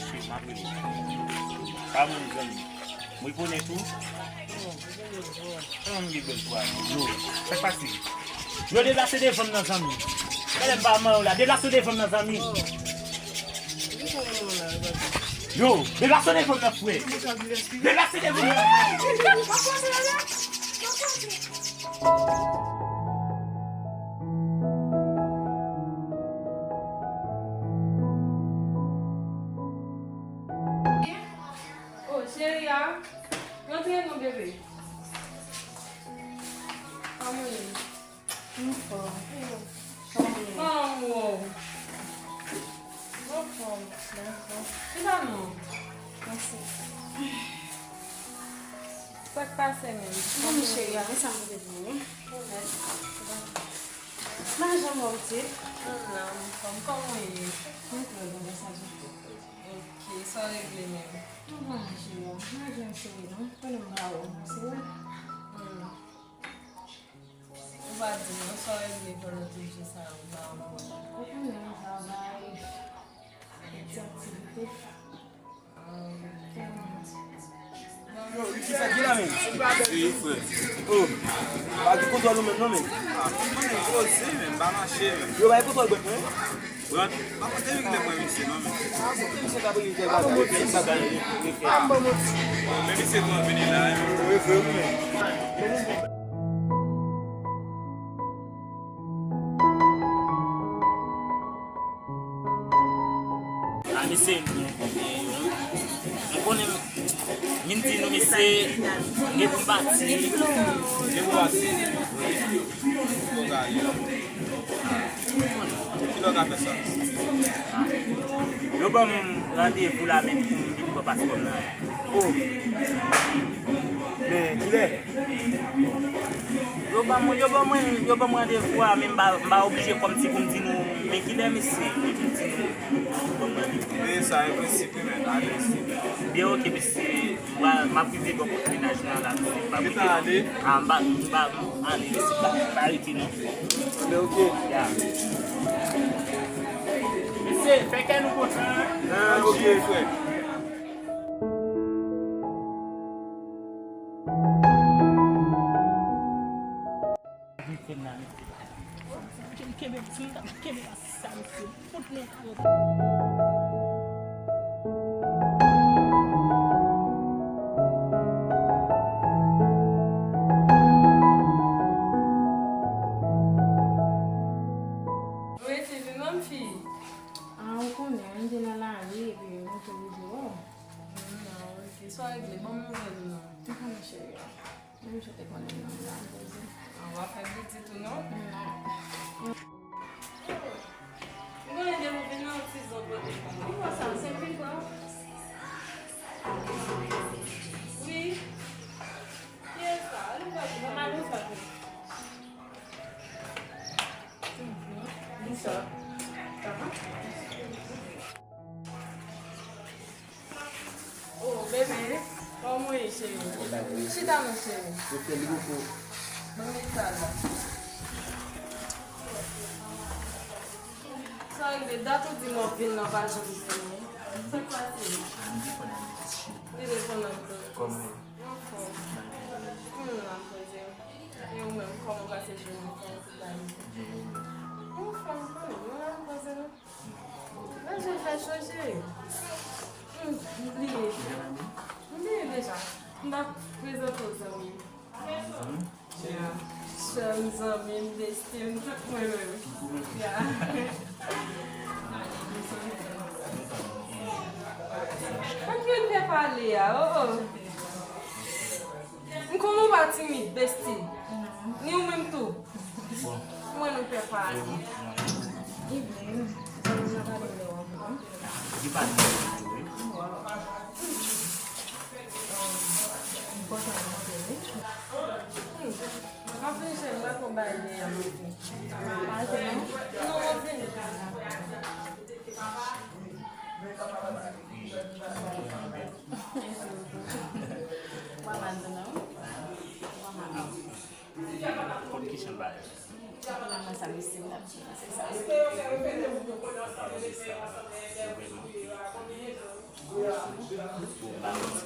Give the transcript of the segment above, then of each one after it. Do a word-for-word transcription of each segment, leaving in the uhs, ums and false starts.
Che, m ap rele. Pa moun zanmi. Mwen konnen tou. An, m gen bèl twa. Yo, sa k pase? Yo deplase devan m nan, zanmi. Gade m pa manyen w la. Deplase devan m nan, zanmi. Yo, deplase devan m nan, frè. Deplase devan m nan. Oh, cheri a, rantre non, bebe. Kòman w ye? Anfòm. Kòman w ye? Kòman w ye? Anfòm. Dakò. Chita non. Mèsi. Sa k pase menm? Bon, cheri a, men sa m te di w. Mèsi. M pa janm wè w, ti. Ann la, anfòm. Kòman w ye? Mwen trè byen, mèsi a Dye. Ok, sa w regle menm? Mwen pa mache non, m pa janm cheri non, konnen m pa wè w, se vre? Hmm. Ou pa di non, sa w regle pandan tout jou sa yo, m pa wè w. Ou konnen m travay, fè ti aktivite. Ah. Yo, li ki fè ki la menm? Wi, frè. Oh, pa gen kontwòl ou menm non, menm. Ah, mwen menm koze, menm, pa mache, menm. Yo, pa gen kontwòl bèt mwen. Brant, pa konte wi ki lè mwen misye non, menm. Ah, se ki misye ka vini fè bagay, fè bagay. Ah, bon, bon. Men misye tou ap vini la, wi. Wi, vre, wi, menm. A, mesye, m konnen m vin di nou, mesye, m gen pou m pati. Gen pou pati. Wi. Kilè w ka fè sa? Yo ban m randevou la menm pou m vin pran paspò m nan. Oh. Men, kilè? Yo ban mwen, yo ban mwen, yo ban mwen randevou a, men m pa, m pa oblije kòmsi pou m di nou, men kilè, mesye, men pou m di nou, yo ban mwen randevou. Men sa enposib wi, men, ale, mesye. Byen, oke, mesye, m pral, m ap rive bò kot mennaj lan la, mesye, m pa rete non. Kite ale. A, m pa, m pa, m ale, mesye, m pa, m pa rete non. Men oke. Ya. Mesye, fè kè nou kontan. Ah, oke, frè. Kenbe, si m ta kenbe pa sa, mesye, fout mwen kalòt. Ou rete vin non, fi? Ah, ou konnen, m te nan lari, epi m te rive wè w. Hmm, ah, ok. Sa w regle? Ban m nouvèl ou non. M konnen cheri a. Menm jan te konnen non, m la poze. Ah, w ap fè pitit ou non? Non. M konnen depi w vin nan ti zòn kote m. Ou wè sa, se pi gran. Wi. Kiyès sa? Ann pale, ann pale. Oh, bebe, kòman w ye, cheri? Chita non, cheri. Ban m met sa la. Sa rive, dat ou di m w ap vin nan pa janm vini. Sa k pase? Li depann nan tout. Anfòm. M la poze. E ou menm, kòman w pase jounen? Kòman tout la ye? Anfòm, kòman? Ou la poze non? Manje fè cho, cheri. Hmm, m bliye. M bliye deja. M pa prezante w zanmi m. Ya. Sè m, zanmi m, besti m, tout mwen menm. Ya. Ann fè pale a, oh, oh. M konnen w pa timid, besti. Ni ou menm tou. Mwen nou fè pale. Li vle, m pa vle lè w ap vle. Li pa timid tou, wi. M kontan w montre, wi. Hmm. M ap vin cheri, m ap fè yon bagay deyò, m ap vin. Pa vle non? Non, m ap vini. Wa mal tou non. Wa mal. Konn ki jan bagay. Mwen sa mesye m ap di, se sa. Sa pa vle sa, se vrèman.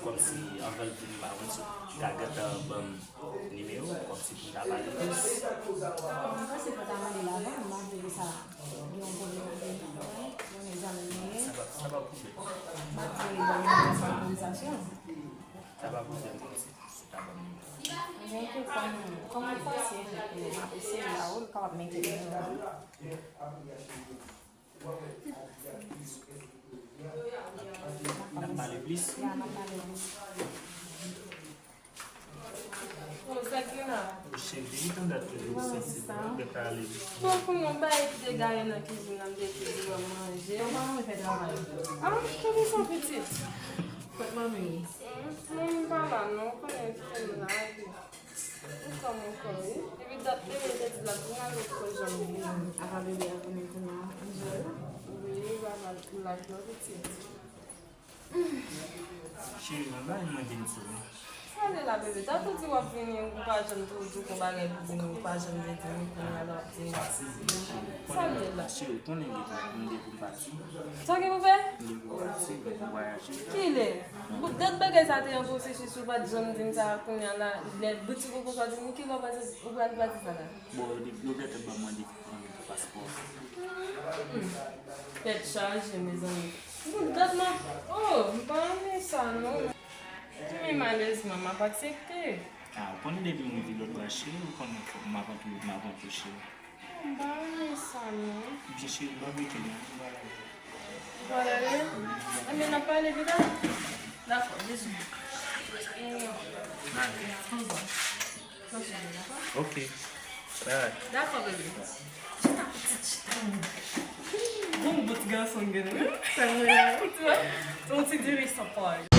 Kòmsi anvan l vini, m pa konn si w ta gentan ban m nimewo w, kòmsi pou n ta pale plis. Mwen panse fò w ta mande l avan, m pa vle ke sa gen yon pwoblèm ant nou, wi, zanmi nou ye. Sa pa, sa pa pwoblèm. M ap di, bon, nou gen konvèsasyon. Sa pa pwoblèm, kòmsi si w ta ban m nimewo w. Ebyen, oke, kòm, kòm ou fòse, m ap eseye la, wi, m kapab mete nimewo w. N ap pale plis. Ya, n ap pale plis. Oh, sa ki la? Oh, cheri, depi tann dat toujou ou santi pou nou gentan ale. Bon, pou nou bay ki te gaye nan kizin nan, m te di w ap manje. Kòman ou fè travay? Ah, kote sa pitit? Kot manmi? Manmi pa la, non, ou konnen kite m la, epi ou kòm ou kò, wi. Epi dat bebe te di l ap vin, al wè poko janm vini. Apa bebe a vini kounye a, Angel? Wi, papa l la dò pitit. Cheri, mwen ba yon mande m sou. Sa l ye la, bebe? Dat ou di w ap vini, ou pa janm tou di w gon bagay pou di m, ou pa janm te di m, kounye a la w ap di m. Sa l ye la? Cheri, ou konnen m gen pou m pati. Sa w gen pou fè? M gen pou m pati, m gen pou m vwayaje. Kilè? Bout dat bagay sa te an pwosesis, ou pa t janm di m sa, kounye a la, lè bout ti koko sa di m, kilè w pral, ou pral pati sa la? Bon, yo, yo gentan ban m randevou pou paspò. Hmm. Tèt chaje, mezanmi. Bout dat mwen. Oh, m pa renmen sa, non. Men malezman, m ap aksepte. Ah, ou konnen depi m rive lòt bò a, cheri, ou konnen fòk m ap antre, m ap antre, cheri. M pa renmen sa, non. Byen, cheri, m ap rete, non. M pral ale. M pral ale? Wi. Enben, n ap pale pita. Dakò, bizou. Bye. Ok. Bye. Dakò, bebe. Chita, pitit, chita. Bon, bon ti gason gen, wi. Sa mwen la. Ou ti wè? Yon ti diri san pòl.